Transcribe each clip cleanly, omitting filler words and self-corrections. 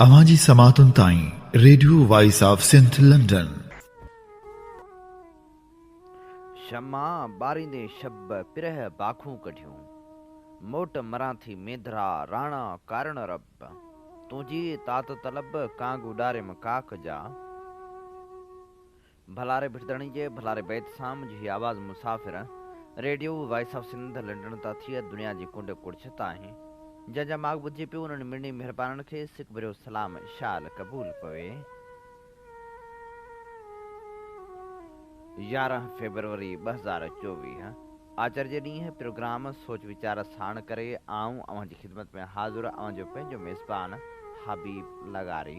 اوهان جي سماعتن تائين radio voice of Sindh London. شمع ٻاريندي شب پرهه باکون ڪڍيون، موٽ مران ٿي مينڌرا راڻا ڪارڻ رب، تنهنجي تات طلب ڪانگ اڏاريم ڪاڪ جا. ڀلاري ڀٽ-ڌڻي جي ڀلاري بيت سان منهنجي هي آواز مسافر radio voice of Sindh London تان ٿي دنيا جي ڪنڊ ڪڙڇ تائين جنهن جا ماڳ ٻڌجي پيو انهن مڙني مهربانن کي سڪ ڀريو سلام شال قبول پوي. 11 فيبروري 2024 آچر جي ڏينهن پروگرام سوچ ويچار ساڻ ڪري آئون اوهان جي خدمت ۾ حاضر اوهان جو پنهنجو ميزبان حبيب لغاري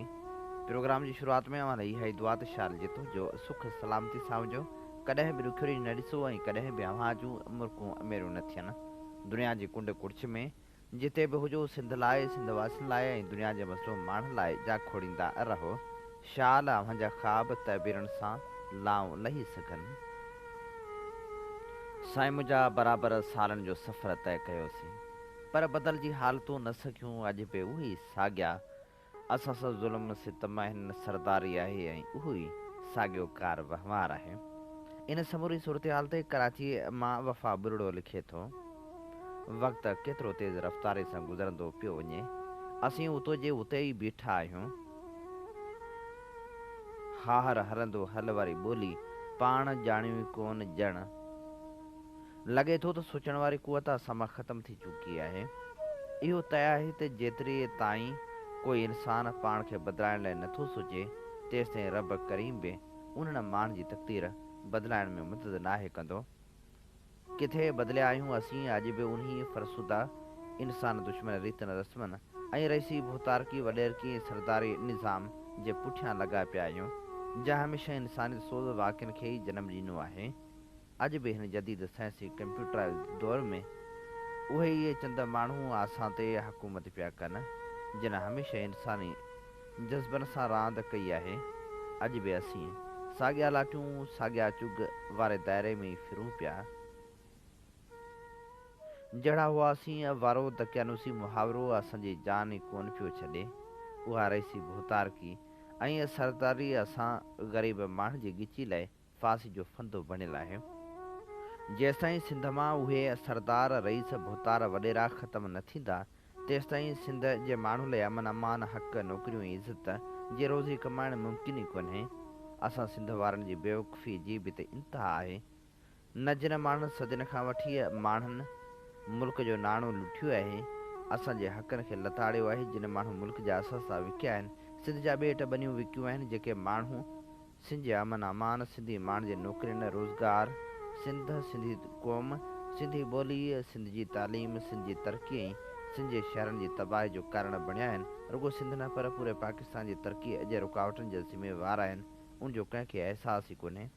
پروگرام جي شروعات ۾ اوهان لاء اها ئي دعا ته شال جي تنهنجو سک سلامتي سان هجو ڪڏهن به ڏکيو ڏينهن نه ڏسو ۽ ڪڏهن به اوهان جون مرڪون ميريون نه ٿين دنيا جي ڪنڊ ڪڙڇ ۾ جتي به هجو سنڌ لاء سنڌ واسين لاء ۽ دنيا جي مظلوم ماڻهن لاء جاکوڙيندا رهو شال اوهان جا خواب تعبيرن سان لائون لهي سگهن. سائين منهنجا برابر سالن جو سفر طئي ڪيوسين پر بدلجي حالتون نه سگهيون اڄ به اهي ئي ساڳيا اسان سان ظلم ستم آهن سرداري آهي ۽ اهو ئي ساڳيو ڪار وهنوار آهي. ان سموري صورتحال تي ڪراچي مان وفا ٻرڙو لکي ٿو. وقت ڪيترو تيز رفتاري سان گذرندو پيو وڃي اسين اتو جي اتي ئي بيٺا آهيون. هاهر هلندو هل واري ٻولي پاڻ ڄاڻيون ئي ڪون ڄڻ لڳي ٿو ته سوچڻ واري قوت اسان مان ختم ٿي چڪي آهي. اهو طئي آهي ته جيتري تائين ڪوئي انسان پاڻ کي بدلائڻ لاء نٿو سوچي تيستائين رب ڪريم به انهن ماڻهن جي تقدير بدلائڻ ۾ مدد ناهي ڪندو. ڪٿي بدليا آهيون اسين اڄ به انهي فرسوده انسان دشمن ريتن رسمن ۽ رئيسي ڀوتارڪي وڏيرڪي ۽ سرداري نظام جي پٺيان لڳا پيا آهيون جنهن هميشه انسانيت سوز واقعن کي ئي جنم ڏنو آهي. اڄ به هن جديد سائنسي ڪمپيوٽرائيزڊ دور ۾ اهي ئي چند ماڻهو اسان تي حڪومت پيا ڪن جن هميشه انساني جذبن سان راند ڪئي آهي. اڄ به اسين ساڳيا لاٽيون ساڳيا چگ واري دائري ۾ ئي ڦرون پيا. جهڙا هئاسين وارو دقيانوسي محاورو اسان جي جان ئي ڪونه پيو ڇڏي. اها رئيسي ڀوتارڪي ۽ سرداري اسان غريب ماڻهن جي ڳچي لاء ڦاسي جو ڦندو بڻيل آهي. جيستائين سنڌ مان اهي سردار، رئيس، ڀوتار، وڏيرا ختم نه ٿيندا، تيستائين سنڌ جي ماڻهن لاء امن امان، حق، نوڪريون ۽ عزت جي روزي ڪمائڻ ممڪن ئي ڪونهي. اسان سنڌ وارن جي بيوقوفيء جي به ته انتها آهي. نه جن ماڻهن صدين کان وٺي ماڻهن ملڪ جو ناڻو لٽيو آهي، اسان جي حقن کي لتاڙيو آهي، جن ماڻهن ملڪ جا اثاثا وڪيا آهن، سنڌ جا ٻيٽ ٻنيون وڪيون آهن، جيڪي ماڻهو سنڌ جي امن امان، سنڌي ماڻهن جي نوڪرين، روزگار، سنڌ، سنڌي قوم، سنڌي ٻولي، سنڌ جي تعليم، سنڌ جي ترقي ۽ سنڌ جي شهرن جي تباهي جو ڪارڻ بڻيا آهن، رڳو سنڌ نه پر پوري پاڪستان جي ترقي جي رڪاوٽن جا ذميوار آهن، ان جو ڪنهن کي احساس ئي ڪونهي.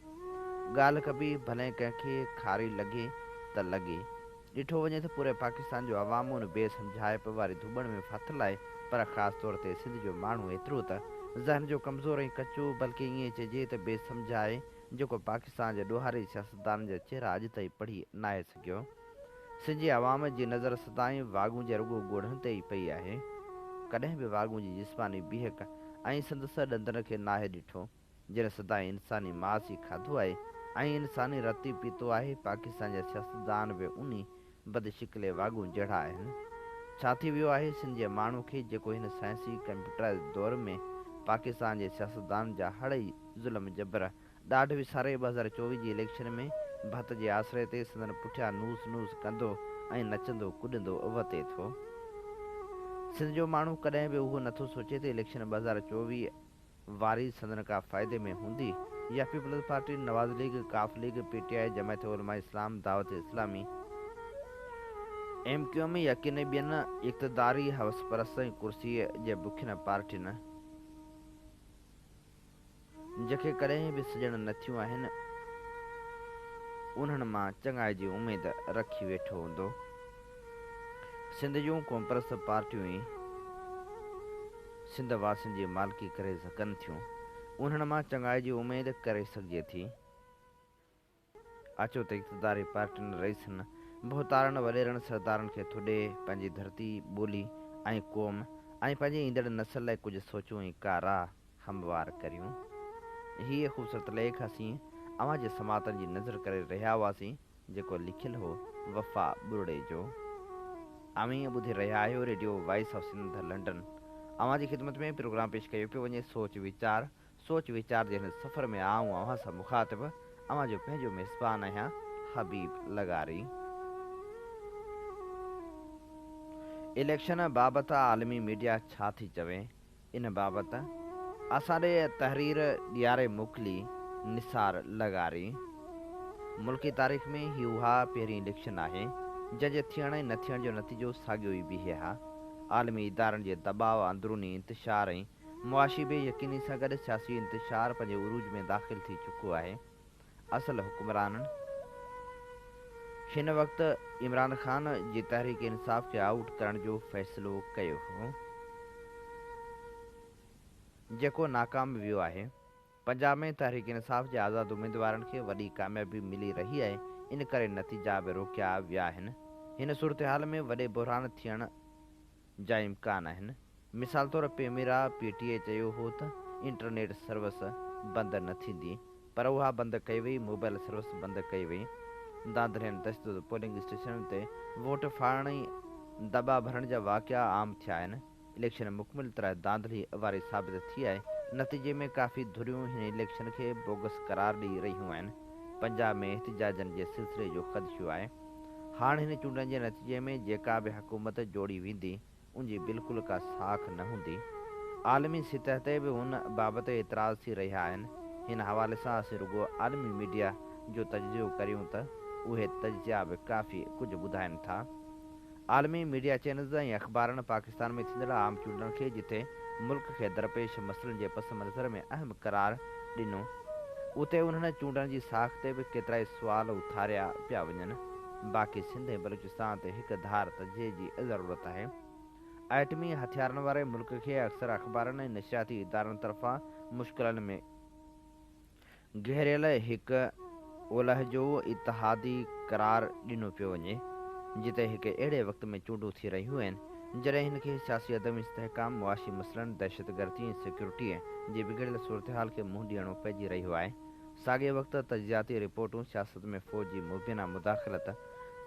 ڳالهه ڪبي، ڀلين ڪنهن کي کاري لڳي ته لڳي. ڏٺو وڃي ته پوري پاڪستان جو عوام ان بي سمجهائپ واري ڌوٻڻ ۾ ڦاٿل آهي پر خاص طور تي سنڌ جو ماڻهو ايترو ته ذهن جو ڪمزور ۽ ڪچو بلڪه ائين چئجي ته بي سمجهه آهي جيڪو پاڪستان جي ڏوهاري سياستدانن جا چهرا اڄ تائين پڙهي ناهي سگهيو. سنڌ جي عوام جي نظر سدائين واڳون جي رڳو ڳوڙهن تي ئي پئي آهي. ڪڏهن به واڳون جي جسماني بيهڪ ۽ سندس ڏندن کي ناهي ڏٺو. جن سدائين انساني ماس ئي کاڌو آهي ۽ انساني رت ئي پيتو آهي، پاڪستان جا سياستدان به انهي بد شڪلي واڳون جهڙا آهن. ڇا ٿي ويو آهي سنڌ جي ماڻهو کي جيڪو هن سائنسي ڪمپيوٽرائيزڊ دور ۾ پاڪستان جي سياستدانن جا هڙ ئي ظلم جبر ڏاڍ وساري 2024 جي اليڪشن ۾ ڀت جي آسري تي سندن پٺيان نوس نوس ڪندو ۽ نچندو ڪڏندو وتي ٿو. سنڌ جو ماڻهو ڪڏهن به اهو نٿو سوچي ته اليڪشن 2024 واري سندن ڪا فائدي ۾ هوندي يا پيپلز پارٽي، نواز ليگ، قاف ليگ، پي ٽي آء، جماعت علماء اسلام، دعوت اسلامي، ايم ڪيو ايم يا ڪن ٻين اقتداري هوس پرست ۽ ڪرسي جي بکين پارٽين جيڪي ڪڏهن به سڄڻ نه ٿيون آهن انهن مان چڱائي جي اميد رکي ويٺو هوندو. سنڌ جون قومپرست پارٽيون ئي سنڌ واسين جي مالڪي ڪري سگهن ٿيون، انهن مان چڱائي جي اميد ڪري سگهجي ٿي. اچو ته اقتداري پارٽين، رئيسن، ڀوتارن، وڏيرن، سردارن کي ٿڏي پنهنجي ڌرتي، ٻولي ۽ قوم ۽ پنهنجي ايندڙ نسل لاء ڪجهه سوچون ۽ ڪا راهه هموار ڪريون. هيء خوبصورت ليک اسين اوهان جي سماعتن جي نذر ڪري رهيا هئاسين، جيڪو لکيل هو وفا ٻرڙي جو. اوهين ٻڌي رهيا آهيو radio voice of Sindh London. اوهان جي خدمت ۾ پروگرام پيش ڪيو پيو وڃي سوچ ويچار. سوچ ويچار جي هن سفر ۾ آئون اوهان سان مخاطب اوهان جو پنهنجو ميزبان آهيان حبيب لغاري. اليڪشن بابت عالمي ميڊيا ڇا ٿي چوي ان بابت اسان ڏي تحرير ڏياري موڪلي نثار لغاري. ملڪي تاريخ ۾ هي اها پهرين اليڪشن آهي جنهن جي ٿيڻ ۽ نه ٿيڻ جو نتيجو ساڳيو ئي بيهي ها. عالمي ادارن جي دٻاء، اندروني انتشار ۽ معاشي بي يقيني سان گڏ سياسي انتشار پنهنجي عروج ۾ داخل ٿي چڪو آهي. اصل حڪمرانن هن وقت عمران خان جي تحريڪ انصاف کي آئوٽ ڪرڻ جو فيصلو ڪيو هو. جيڪو ناڪام ويو آهي. پنجاب ۾ تحريڪ انصاف جي آزاد اميدوارن کي وڏي ڪاميابي ملي رهي آهي ان ڪري نتيجا به روڪيا ويا آهن. هن صورتحال ۾ وڏي بحران ٿيڻ جا امڪان آهن. مثال طور پيميرا پي ٽي اي چيو هو ته انٽرنيٽ سروس بند نه ٿيندي پر اها بند ڪئي وئي، موبائل سروس بند ڪئي وئي. ڌانڌلين تشدد، پولنگ اسٽيشنن تي ووٽ ڦاڙڻ ۽ دٻا ڀرڻ جا واقعا عام ٿيا آهن. اليڪشن مڪمل طرح ڌانڌلي واري ثابت ٿي آهي، نتيجي ۾ ڪافي ڌريون هن اليڪشن کي بوگس قرار ڏئي رهيون آهن. پنجاب ۾ احتجاجن جي سلسلي جو خدشو آهي. هاڻ هن چونڊن جي نتيجي ۾ جيڪا به حڪومت جوڙي ويندي، ان جي بلڪل ڪا ساک نه هوندي. عالمي سطح تي به ان بابت اعتراض ٿي رهيا آهن. هن حوالي سان اسين رڳو عالمي ميڊيا جو تجزيو ڪريون ته اهي تجزيا به ڪافي ڪجهه ٻڌائين ٿا. عالمي ميڊيا چينلز ۽ اخبارن پاڪستان ۾ ٿيندڙ عام چونڊن کي جتي ملڪ کي درپيش مسئلن جي پس منظر ۾ اهم قرار ڏنو اتي انهن چونڊن جي ساک تي به ڪيترائي سوال اٿاريا پيا وڃن. باقي سنڌ ۽ بلوچستان تي هڪ ڌار تجزيي جي ضرورت آهي. ائٽمي هٿيارن واري ملڪ کي اڪثر اخبارن ۽ نشرياتي ادارن طرفان مشڪلن ۾ گهيريل هڪ اولهه جو اتحادي قرار ڏنو پيو وڃي، جتي هڪ اهڙي وقت ۾ چونڊون ٿي رهيون آهن، جڏهن هن کي سياسي عدم استحڪام، معاشي مسئلن، دهشتگردي ۽ سيڪيورٽيء جي بگڙيل صورتحال کي منهن ڏيڻو پئجي رهيو آهي. ساڳئي وقت تجزياتي رپورٽون سياست ۾ فوج جي مبينا مداخلت،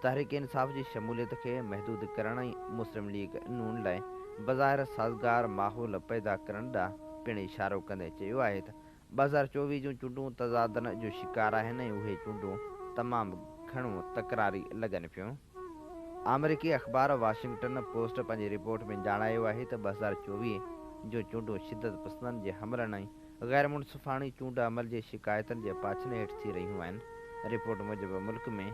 تحريڪ انصاف جي شموليت کي محدود ڪرڻ ۽ مسلم ليگ نون لاء بظاهر سازگار ماحول پيدا ڪرڻ ڏانهن پڻ اشارو ڪندي چيو آهي ته 2024 جون چونڊون تضادن جو شڪار آهن ۽ اهي چونڊون تمام گهڻو تڪراري لڳن پيون. آمريڪي اخبار واشنگٽن پوسٽ پنهنجي رپورٽ ۾ ڄاڻايو آهي ته 2024 جون چونڊون شدت پسندن جي حملن ۽ غير منصفاڻي چونڊ عمل جي شڪايتن جي پاڇن هيٺ ٿي رهيون آهن. رپورٽ موجب ملڪ ۾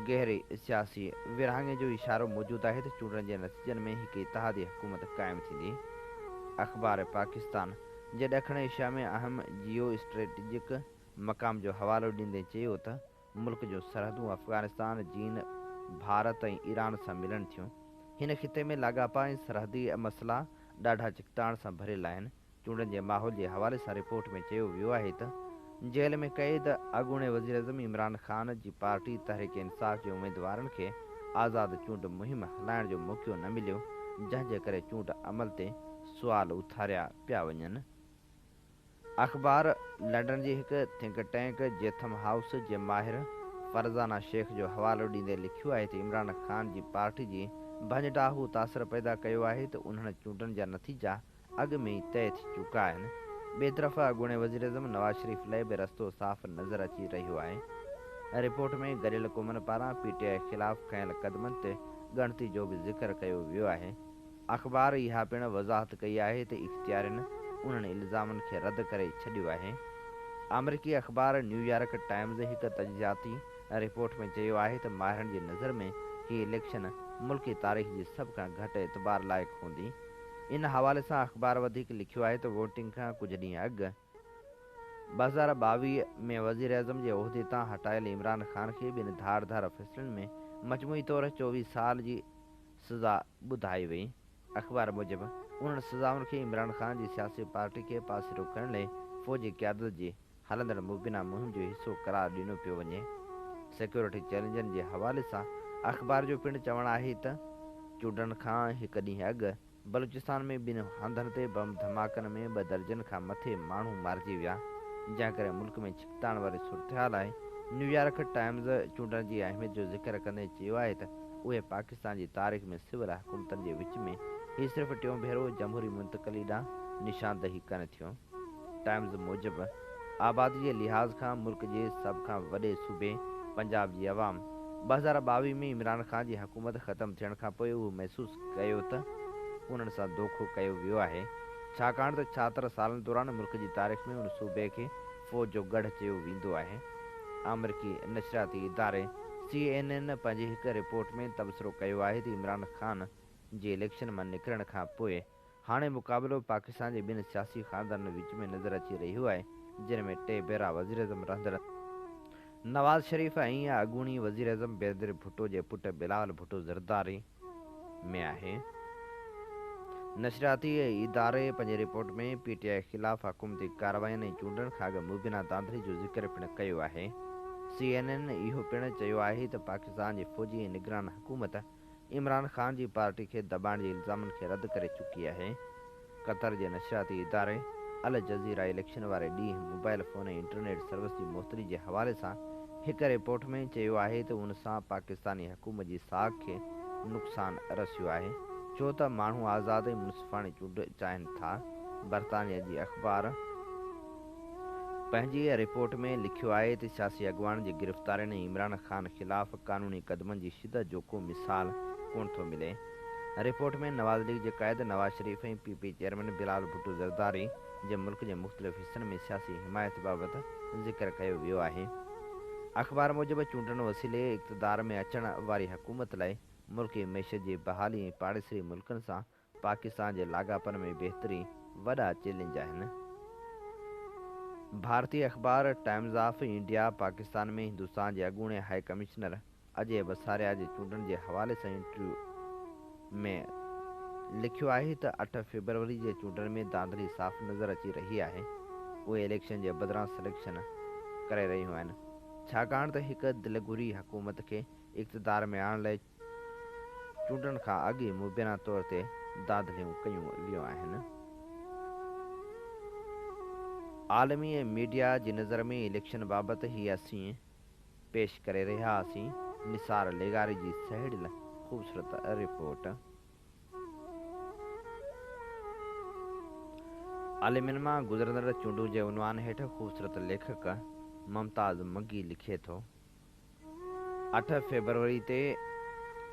گهري سياسي ورهاڱي جو اشارو موجود آهي ته چونڊن جي نتيجن ۾ هڪ اتحادي حڪومت قائم ٿيندي. اخبار پاڪستان جي ڏکڻ ايشيا ۾ اهم جيو اسٽريٽجڪ مقام جو حوالو ڏيندي چيو ته ملڪ جون سرحدون افغانستان، چين، ڀارت ۽ ايران سان ملن ٿيون. هن خطي ۾ لاڳاپا ۽ سرحدي مسئلا ڏاڍا ڇڪتاڻ سان ڀريل آهن. چونڊن جي ماحول جي حوالي سان رپورٽ ۾ چيو ويو آهي ته جيل ۾ قيد اڳوڻي وزيراعظم عمران خان جي پارٽي تحريڪ انصاف جي اميدوارن کي آزاد چونڊ مهم هلائڻ جو موقعو نه مليو جنهن جي ڪري چونڊ عمل تي سوال اٿاريا پيا وڃن. اخبار لنڊن جي هڪ ٿنڪ ٽينڪ جيٿم هائوس جي ماهر فرزانه شيخ جو حوالو ڏيندي لکيو آهي ته عمران خان جي پارٽي جي ڀڃ ڊاهه اهو تاثر پيدا ڪيو آهي ته انهن چونڊن جا نتيجا اڳ ۾ ئي طئي ٿي چڪا آهن. ٻئي طرف اڳوڻي وزيراعظم نواز شريف لاء به رستو صاف نظر اچي رهيو آهي. رپورٽ ۾ گڏيل قومن پاران پي ٽي آء خلاف کنيل قدمن تي ڳڻتي جو به ذڪر ڪيو ويو آهي. اخبار اها پڻ وضاحت ڪئي آهي ته اختيارين انهن الزامن کي رد ڪري ڇڏيو آهي. آمريڪي اخبار نيويارڪ ٽائمز هڪ تجزياتي رپورٽ ۾ چيو آهي ته ماهرن جي نظر ۾ هي اليڪشن ملڪي تاريخ جي سڀ کان گهٽ اعتبار لائق هوندي. ان حوالي سان اخبار وڌيڪ لکيو آهي ته ووٽنگ کان ڪجهه ڏينهن اڳ 2022 ۾ وزيراعظم جي عهدي تان هٽايل عمران خان کي ٻن ڌار ڌار فيصلن ۾ مجموعي طور 24 سال جي سزا ٻڌائي وئي. اخبار موجب انهن سزائن کي عمران خان جي سياسي پارٽي کي پاسيرو ڪرڻ لئي فوجي قيادت جي هلندڙ مبينا مهم جو حصو قرار ڏنو پيو وڃي. سيڪيورٽي چئلينجن جي حوالي سان اخبار جو پڻ چوڻ آهي ته چونڊن کان هڪ ڏينهن اڳ بلوچستان ۾ ٻن هنڌن تي بم ڌماڪن ۾ ٻه درجن کان مٿي ماڻهو مارجي ويا، جنهن ڪري ملڪ ۾ ڇڪتاڻ واري صورتحال آهي. نيويارڪ ٽائمز چونڊن جي اهميت جو ذڪر ڪندي چيو آهي ته اهي پاڪستان جي تاريخ ۾ سول حڪومتن جي وچ ۾ هي صرف ٽيون ڀيرو جمهوري منتقلي ڏانهن نشاندهي ڪن ٿيون. ٽائمز موجب، آبادي جي لحاظ کان ملڪ جي سڀ کان وڏي صوبي پنجاب جي عوام 2022 ۾ عمران خان جي حڪومت ختم ٿيڻ کانپوء اهو محسوس ڪيو ته انهن سان دوکو ڪيو ويو آهي، ڇاڪاڻ ته 76 سالن دوران ملڪ جي تاريخ ۾ ان صوبي کي فوج جو ڳڙهه چيو ويندو آهي. آمريڪي نشرياتي اداري سي اين اين پنهنجي هڪ رپورٽ ۾ تبصرو ڪيو آهي ته عمران خان جي اليڪشن مان نڪرڻ کانپوء هاڻي مقابلو پاڪستان جي ٻن سياسي خاندانن وچ ۾ نظر اچي رهيو آهي، جن ۾ ٽي ڀيرا وزيراعظم رهندڙ نواز شريف ۽ اڳوڻي وزيراعظم بينظير ڀٽو جي پٽ بلاول ڀٽو زرداري ۾ آهي. نشرياتي اداري پنهنجي رپورٽ ۾ پي ٽي آء خلاف حڪومتي ڪاررواين ۽ چونڊن کان اڳ مبينا ڌانڌلي جو ذڪر پڻ ڪيو آهي. سي اين اين اهو پڻ چيو آهي ته پاڪستان جي فوجي ۽ نگران حڪومت عمران خان جي پارٽي کي دٻائڻ جي الزامن کي رد ڪري چڪي آهي. قطر جي نشرياتي اداري الجزيره اليڪشن واري ڏينهن موبائل فون ۽ انٽرنيٽ سروس جي معطلي جي حوالي سان هڪ رپورٽ ۾ چيو آهي ته ان سان پاڪستاني حڪومت جي ساک کي نقصان رسيو آهي ڇو ته ماڻهو آزاد ۽ منصفاڻي چونڊ چاهين ٿا. برطانيا جي اخبار پنهنجي رپورٽ ۾ لکيو آهي ته سياسي اڳواڻن جي گرفتارين ۽ عمران خان خلاف قانوني قدمن جي شدت جو ڪو مثال ڪونه ٿو ملي. رپورٽ ۾ نواز ليگ جي قائد Nawaz Sharif ۽ P P chairman Bilawal Bhutto Zardari جي ملڪ جي مختلف حصن ۾ سياسي حمايت بابت ذڪر ڪيو ويو آهي. اخبار موجب چونڊن وسيلي اقتدار ۾ اچڻ واري حڪومت لاء ملڪي معيشت جي بحالي ۽ پاڙيسري ملڪن سان پاڪستان جي لاڳاپن ۾ بهتري وڏا چئلينج آهن. ڀارتي اخبار Times of India Pakistan ۾ Hindustan جي اڳوڻي هاء ڪمشنر اجي بساريا جي چونڊن جي حوالي سان انٽرويو ۾ لکيو آهي ته اٺ فيبروري جي چونڊن ۾ ڌانڌلي صاف نظر اچي رهي آهي، اهي اليڪشن جي بدران سليڪشن ڪري رهيون آهن، ڇاڪاڻ ته هڪ دل گهري حڪومت کي اقتدار ۾ آڻڻ لاء چونڊن کان اڳ ئي مبينا طور تي ڌانڌليون ڪيون ويون آهن. عالمي ميڊيا جي نظر ۾ اليڪشن بابت هي اسين پيش ڪري رهيا هئاسين نثار لغاري جي سهيڙيل خوبصورت رپورٽ. عالمين مان گذرندڙ چونڊون جي عنوان هيٺ خوبصورت ليکڪ ممتاز منگي لکي ٿو. اٺ فيبروري تي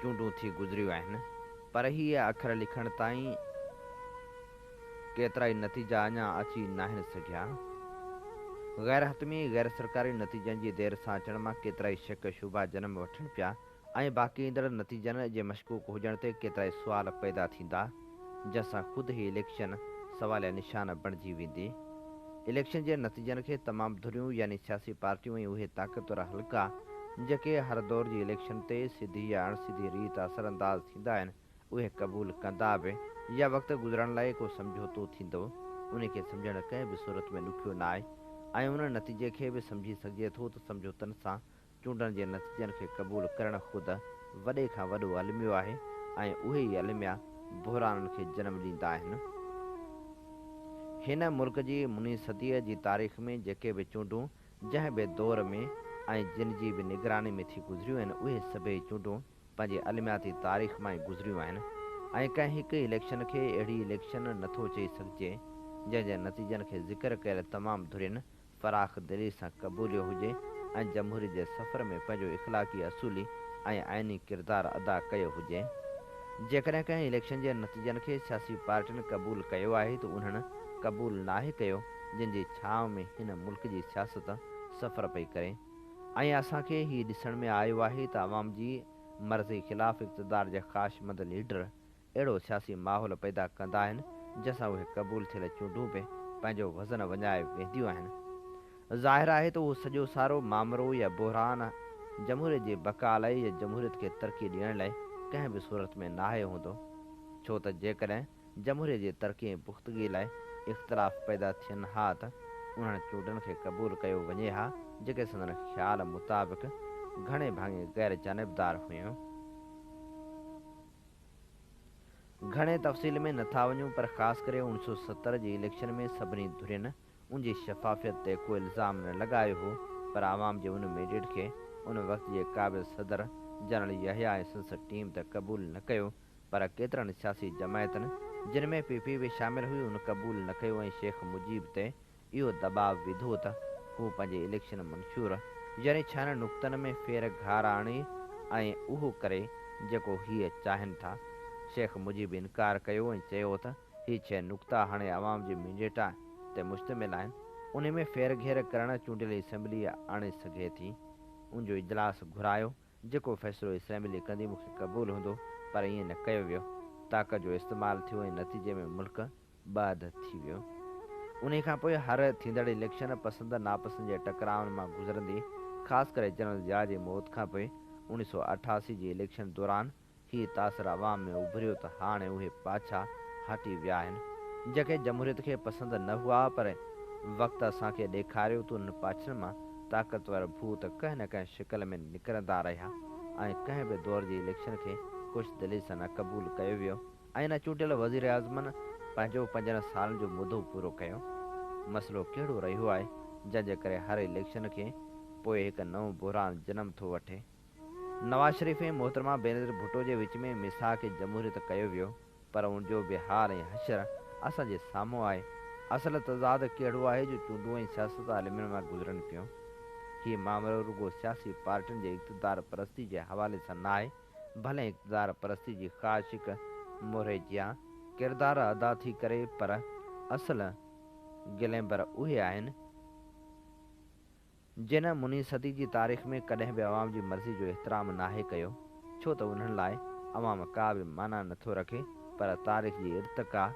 چونڊون ٿي گذريون آهن پر هي اکر لکڻ تائين ڪيترائي نتيجا اڃا اچي ناهن سگهيا. غير حتمي غير سرڪاري نتيجن جي دير سان اچڻ مان ڪيترائي شڪ شبها جنم وٺن پيا ۽ باقي ايندڙ نتيجن جي مشڪوڪ هجڻ تي ڪيترائي سوال پيدا ٿيندا جنهن سان خود هي اليڪشن سواليا نشان بڻجي ويندي. اليڪشن جي نتيجن کي تمام ڌريون يعني سياسي پارٽيون ۽ اهي طاقتور حلقا جيڪي هر دور جي اليڪشن تي سڌي يا اڻ سڌي ريت اثر انداز ٿيندا آهن اهي قبول ڪندا به يا وقت گذرڻ لاء ڪو سمجهوتو ٿيندو انهي کي سمجهڻ ڪنهن به صورت ۾ ڏکيو ناهي ۽ ان نتيجي کي به سمجهي سگهجي ٿو ته سمجهوتن سان چونڊن جي نتيجن کي قبول ڪرڻ خود وڏي کان وڏو الميو آهي ۽ اهي ئي الميا بحرانن کي جنم ڏيندا آهن. هن ملڪ جي مني صديء جي تاريخ ۾ جيڪي به چونڊون جنهن به دور ۾ ۽ جن جي به نگراني ۾ ٿي گذريون آهن اهي سڀئي چونڊون پنهنجي المياتي تاريخ مان ئي گذريون آهن ۽ ڪنهن هڪ اليڪشن کي اهڙي اليڪشن نٿو چئي سگهجي جنهن جي نتيجن کي ذڪر ڪيل تمام ڌرين فراخ دلي سان قبوليو هجي ۽ جمهوريت جي سفر ۾ پنهنجو اخلاقي اصولي ۽ آئيني ڪردار ادا ڪيو هجي. جيڪڏهن ڪنهن اليڪشن جي نتيجن کي سياسي پارٽين قبول ڪيو آهي ته انهن قبول ناهي ڪيو جن جي ڇانو ۾ هن ملڪ جي سياست سفر پئي ڪري ۽ اسان کي هي ڏسڻ ۾ آيو آهي ته عوام جي مرضي خلاف اقتدار جا خواهشمند ليڊر اهڙو سياسي ماحول پيدا ڪندا آهن، جنهن سان اهي قبول ٿيل چونڊون به پنهنجو وزن وڃائي ويهنديون آهن. ظاهر آهي ته اهو سڄو سارو مامرو يا بحران جمهوريت جي بقا لاء يا جمهوريت کي ترقي ڏيڻ لاء ڪنهن به صورت ۾ ناهي هوندو، ڇو ته جيڪڏهن جمهوريت جي ترقي ۽ پختگي لاء اختلاف پيدا ٿين ها ته انهن چونڊن کي قبول ڪيو وڃي ها، جيڪي سندن خيال مطابق گهڻي ڀاڱي غير جانبدار هيون. گهڻي تفصيل ۾ نه ٿا وڃون پر خاص ڪري 1970 جي اليڪشن ۾ سڀني ڌرين ان جي شفافيت تي ڪو الزام نه لڳايو هو پر عوام جي ان مينڊيٽ کي ان وقت جي قابض صدر جنرل يحيٰ ۽ سندس ٽيم ته قبول نه ڪيو پر ڪيترن سياسي جماعتن جن ۾ پي پي به شامل هئي ان قبول نه ڪيو ۽ شيخ مجيب تي اهو دٻاء وڌو ته هو پنهنجي اليڪشن منشور يعني ڇهن نقطن ۾ ڦير گهار آڻي ۽ اهو ڪري جيڪو هيء چاهين ٿا. شيخ مجيب انڪار ڪيو ۽ چيو ته هي ڇهه نقطا هاڻي عوام جي مينڊيٽ تي مشتمل آهن، انهي ۾ ڦير گهير ڪرڻ چونڊيل اسيمبلي آڻي سگهي ٿي. ان جو اجلاس گهرايو، جيڪو فيصلو اسيمبلي ڪندي مون کي قبول هوندو، پر ائين نه ڪيو ويو. طاقت جو استعمال ٿيو ۽ نتيجي ۾ ملڪ ٻه اڌ ٿي ويو. انهي کان پوء هر ٿيندڙ اليڪشن پسند ناپسند جي ٽڪرائن مان گذرندي، خاص ڪري جنرل ضياء جي موت کان پوء 1988 جي اليڪشن دوران هي تاثر عوام ۾ اڀريو ته هاڻي اهي پاڇا هٽي ويا آهن، جيڪي جمهوريت کي پسند نه هئا پر وقت اسان کي ڏيکاريو ته انهن پاڇن مان طاقتور ڀوت ڪنهن نه ڪنهن شڪل ۾ نڪرندا رهيا ۽ ڪنهن به دور جي اليڪشن کي خوش دلي سان نه قبول ڪيو ويو. ۽ نه چونڊيل وزيراعظمن پنهنجو پنجن سالن جو مدو پورو ڪيو. مسئلو ڪهڙو رهيو آهي جنهن جي ڪري هر اليڪشن کي پوء هڪ نئون بحران جنم ٿو وٺي. نواز شريف ۽ محترمه بينظير ڀٽو جي وچ ۾ ميثاق جمهوريت ڪيو ويو پر ان جو به حال ۽ حشر اسان جي سامهون آهي. اصل تضاد ڪهڙو آهي جو چونڊون ۽ سياست عالمين مان گذرن پيون. هي مامرو رڳو سياسي پارٽين جي اقتدار پرستي جي حوالي سان ناهي ڀلي اقتدار پرستي جي خواهش هڪ مهري جيان ڪردار ادا ٿي ڪري پر اصل گليمبر اهي آهن، جن مني صدي جي تاريخ ۾ ڪڏهن به عوام جي مرضي جو احترام ناهي ڪيو، ڇو ته انهن لاء عوام ڪا به معنيٰ نٿو رکي پر تاريخ جي ارتقا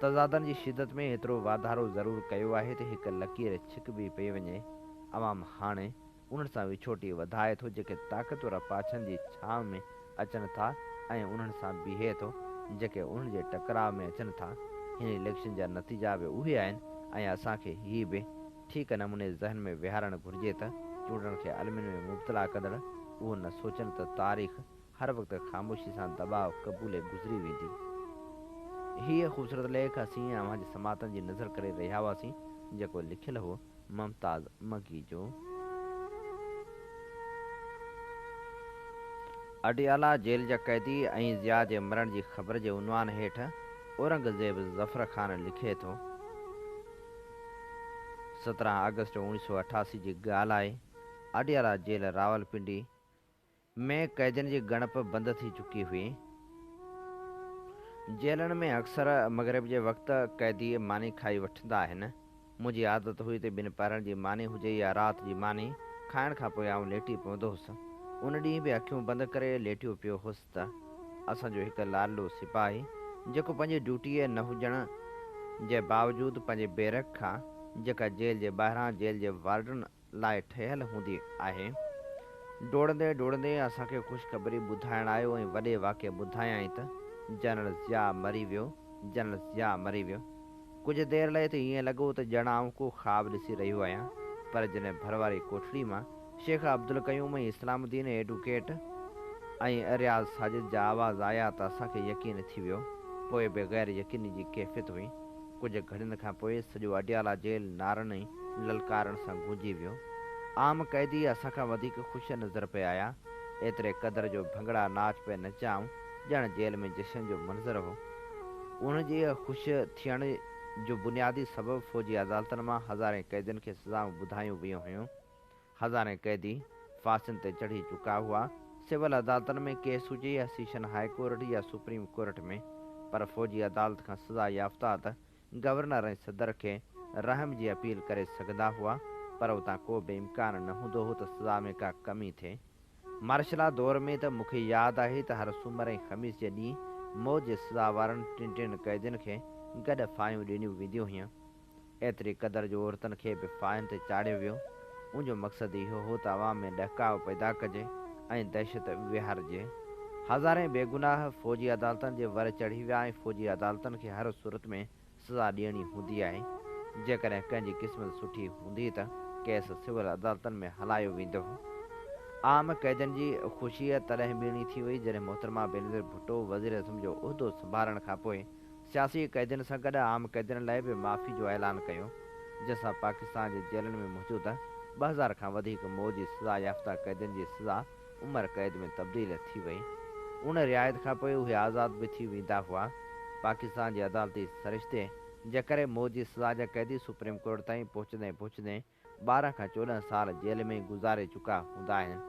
تضادن جي شدت ۾ ايترو واڌارو ضرور ڪيو آهي ته هڪ لڪير ڇڪبي پئي وڃي، عوام هاڻي انهن سان وڇوٽي وڌائي ٿو جيڪي طاقتور پاڇن جي ڇانو ۾ اچن ٿا ۽ انهن سان بيهي ٿو جيڪي انهن جي ٽڪراء ۾ اچن ٿا. هن اليڪشن جا نتيجا به اهي آهن ۽ اسان کي هي به ٺيڪ نموني ذهن ۾ ويهارڻ گهرجي ته چونڊن کي المين ۾ مبتلا ڪندڙ اهو نه سوچن ته تاريخ هر وقت خاموشي سان دٻاء قبولي گذري ويندي. هيء خوبصورت ليک اسين اوهان جي سماعتن جي نذر ڪري رهيا هئاسين جيڪو لکيل هو ممتاز مگي جو. اڊيالا جيل جا قيدي ۽ ضياء جي مرڻ جي خبر جي عنوان هيٺ اورنگزيب ظفر خان لکي ٿو، 17 آگسٽ 1988 جي ڳالهه آهي، اڊيالا جيل راولپنڊي، ۾ قيدين جي ڳڻپ بند ٿي چڪي هئي. جيلن ۾ اڪثر مغرب جي وقت قيدي ماني کائي وٺندا آهن. منهنجي عادت هئي ته ٻن پهرن جي ماني هجي يا رات جي ماني، کائڻ کان پوء آئون ليٽي پوندو هوس. ان ڏينهن به اکيون بند ڪري ليٽيو پيو هوس ته اسان جو هڪ لاڏلو سپاهي، جيڪو پنهنجي ڊيوٽيء نه هجڻ جي باوجود پنهنجي بيرڪ کان، جيڪا جيل جي ٻاهران جيل جي وارڊن لاء ٺهيل هوندي آهي. ڊوڙندي ڊوڙندي اسان کي خوشخبري ٻڌائڻ آيو ۽ وڏي واڪي ٻڌايائين ته جنرل ضياء مري ويو، جنرل ضياء مري ويو. ڪجهه دير لاء ته ائين لڳو ته ڄڻ آئون ڪو خواب ڏسي رهيو آهيان، پر جڏهن ڀر واري ڪوٺڙي مان شيخ عبدالقيوم ۽ اسلام الدين ايڊوڪيٽ ۽ رياض ساجد جا آواز آيا ته اسان کي يقين ٿي ويو، پوء به غير يقيني جي ڪيفيت هئي. ڪجهه گهڙين کان پوء سڄو اڊيالا جيل نعرن ۽ للڪارن سان گونجي ويو. عام قيدي اسان کان وڌيڪ خوش نظر پئي آيا. ايتري قدر جو ڀنگڙا ناچ پئي نچيائون ڄڻ جيل ۾ جشن جو منظر هو. انهن جي خوش ٿيڻ جو بنيادي سبب فوجي عدالتن مان هزارين قيدين کي سزائون ٻڌايون ويون هيون. هزارين قيدي ڦاسين تي چڙهي چڪا هئا. سول عدالتن ۾ ڪيس هجي يا سيشن هاء ڪورٽ يا سپريم ڪورٽ ۾، پر فوجي عدالت کان سزا يافته ته گورنر ۽ صدر کي رحم جي اپيل ڪري سگهندا هئا، پر اتان ڪو به امڪان نه هوندو هو ته سزا ۾ ڪا ڪمي ٿئي. مارشلا دور ۾ ته مون کي ياد آهي ته هر سومر ۽ خميس جي ڏينهن موت جي سزا وارن ٽن ٽن قيدين کي گڏ ڦاهيون ڏنيون وينديون هيون. ايتري قدر جو عورتن کي به ڦاهين تي چاڙهيو ويو. ان جو مقصد اهو هو ته عوام ۾ ڏهڪاء پيدا ڪجي ۽ دهشت ويهارجي. هزارين بيگناهه فوجي عدالتن جي ور چڙهي ويا ۽ فوجي عدالتن کي هر صورت ۾ سزا ڏيڻي هوندي آهي. جيڪڏهن ڪنهن جي قسمت سٺي هوندي ته ڪيس سول عدالتن ۾ هلايو ويندو هو. عام قيدين جي خوشي تڏهن ٻيڻي ٿي وئي جڏهن محترمه بينظير ڀٽو وزيراعظم جو عهدو سنڀالڻ کانپوء سياسي قيدين سان گڏ عام قيدين لاء به معافي جو اعلان ڪيو جنهن سان پاڪستان جي جيلن ۾ موجود 2000 کان وڌيڪ موت جي سزا يافته قيدين جي سزا عمر قيد ۾ تبديل ٿي وئي. ان رعايت کانپوء اهي آزاد به ٿي ويندا هئا. پاڪستان جي عدالتي سرشتي جي ڪري موت جي سزا جا قيدي سپريم ڪورٽ تائين پهچندي پهچندي 12 کان 14 سال جيل ۾ ئي گذاري چڪا هوندا آهن.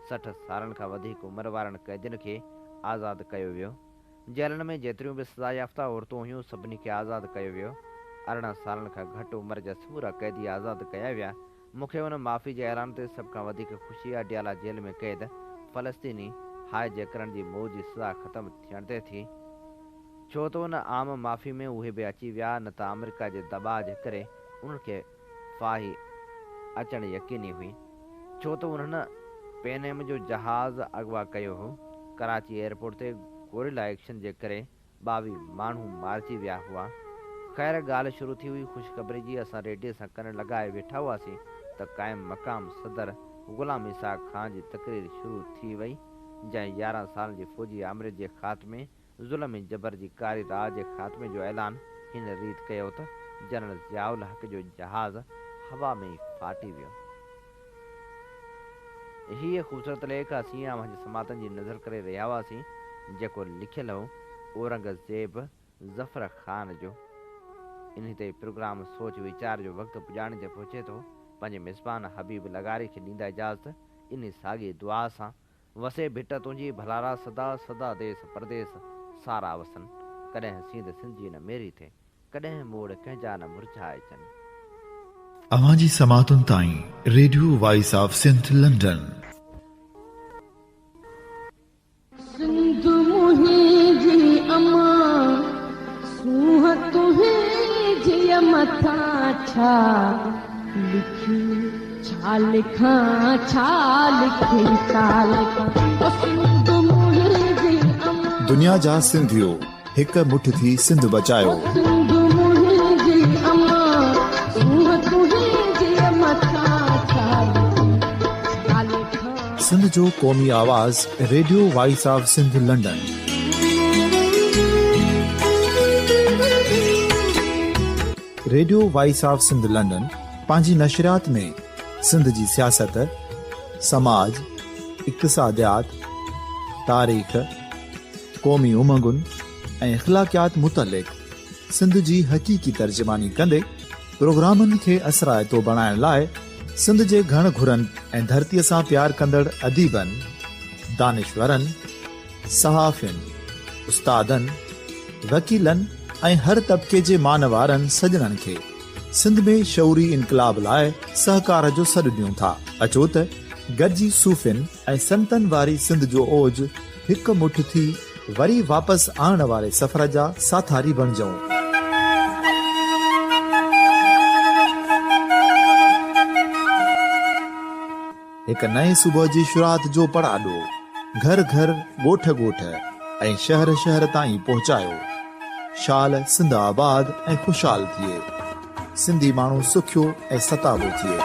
60 سالن کان وڌيڪ عمر وارن قيدين کي آزاد ڪيو ويو. جيلن ۾ جيتريون به سزا يافته عورتون هيون سڀني کي آزاد ڪيو ويو. 18 سالن کان گهٽ عمر جا سمورا قيدي آزاد ڪيا ويا. مون کي ان معافي جي اعلان تي سڀ کان وڌيڪ خوشي اڊيالا جيل ۾ قيد فلسطيني هاء جيڪرن جي موت جي سزا ختم ٿيڻ تي ٿي. ڇو ته ان عام معافي ۾ اهي به اچي ويا نه ته آمريڪا جي دٻاء جي ڪري انهن کي ڦاهي اچڻ يقيني هئي، ڇو ته انهن پين ايم جو جهاز اغوا ڪيو هو. ڪراچي ايئرپورٽ تي گوريلا ايڪشن جي ڪري 22 ماڻهو مارجي ويا هئا. خير ڳالهه شروع ٿي هئي خوشخبري جي، اسان ريڊيي سان ڪن لڳائي ويٺا هئاسين ته قائم مقام صدر غلام اسحاق خان جي تقرير شروع ٿي وئي، جنهن 11 سالن جي فوجي آمريت جي خاتمي ظلم ۽ جبر جي ڪاري راء جي خاتمي جو اعلان هن ريت ڪيو ته جنرل ضياء الحق جو جهاز هوا ۾ ئي ڦاٽي ويو. هيء خوبصورت ليک اسين اوهان جي سماعتن جي نذر ڪري رهيا هئاسين، جيڪو لکيل هو اورنگزيب ظفر خان جو. انهي تي پروگرام سوچ ويچار جو وقت پڄاڻي تي پهچي ٿو. پنهنجي ميزبان حبيب لغاري کي ڏيندا اجازت انهي ساڳي دعا سان وسي ڀٽ تنهنجي ڀلارا سدا سدا ديس پرديس سارا وسن ڪڏهن سينڌ سنڌجي نه ميري ٿئي ڪڏهن موڙ ڪنهن جا نه مرجهائجن. اوهان جي سماعتن تائين radio voice of Sindh London. Sindh منهنجي امان سونهن تنهنجي مٿان ڇا لکي ڇا لکان ڇا لکي ڇا لکان او سنڌ منهنجي امان. دنيا جا سنڌيو هڪ مٺ ٿي سنڌ بچايو. او سنڌ منهنجي امان سونهن تنهنجي مٿان ڇا لکي ڇا لکان. سنڌ جو قومي آواز radio voice of Sindh London. Radio voice of Sindh London پنهنجي نشريات ۾ سنڌ جي سياست، سماج، اقتصاديات، تاريخ، قومي امنگن ۽ اخلاقيات متعلق سنڌ جي حقيقي ترجماني ڪندي پروگرامن کي اثرائتو بڻائڻ لاء سنڌ جي گهڻ گهرن ۽ ڌرتيء سان پيار ڪندڙ اديبن، دانشورن، صحافين، استادن، وڪيلن ۽ هر طبقي جي مان وارن سڄڻن کي سنڌ ۾ شعوري انقلاب لاء سهڪار جو سڏ ڏيون ٿا. اچو ته گڏجي صوفين ۽ سنتن واري سنڌ جو اوج هڪ مٺ ٿي وري واپس آڻڻ واري سفر جا ساٿاري بڻجون. هڪ نئين صبح جي شروعات جو پڙاڏو گهر گهر، ڳوٺ ڳوٺ ۽ شهر شهر تائين پهچايو. شال سنڌ آباد ۽ خوشحال ٿئي. سنڌي ماڻهو سکيو ۽ ستابو ٿئي.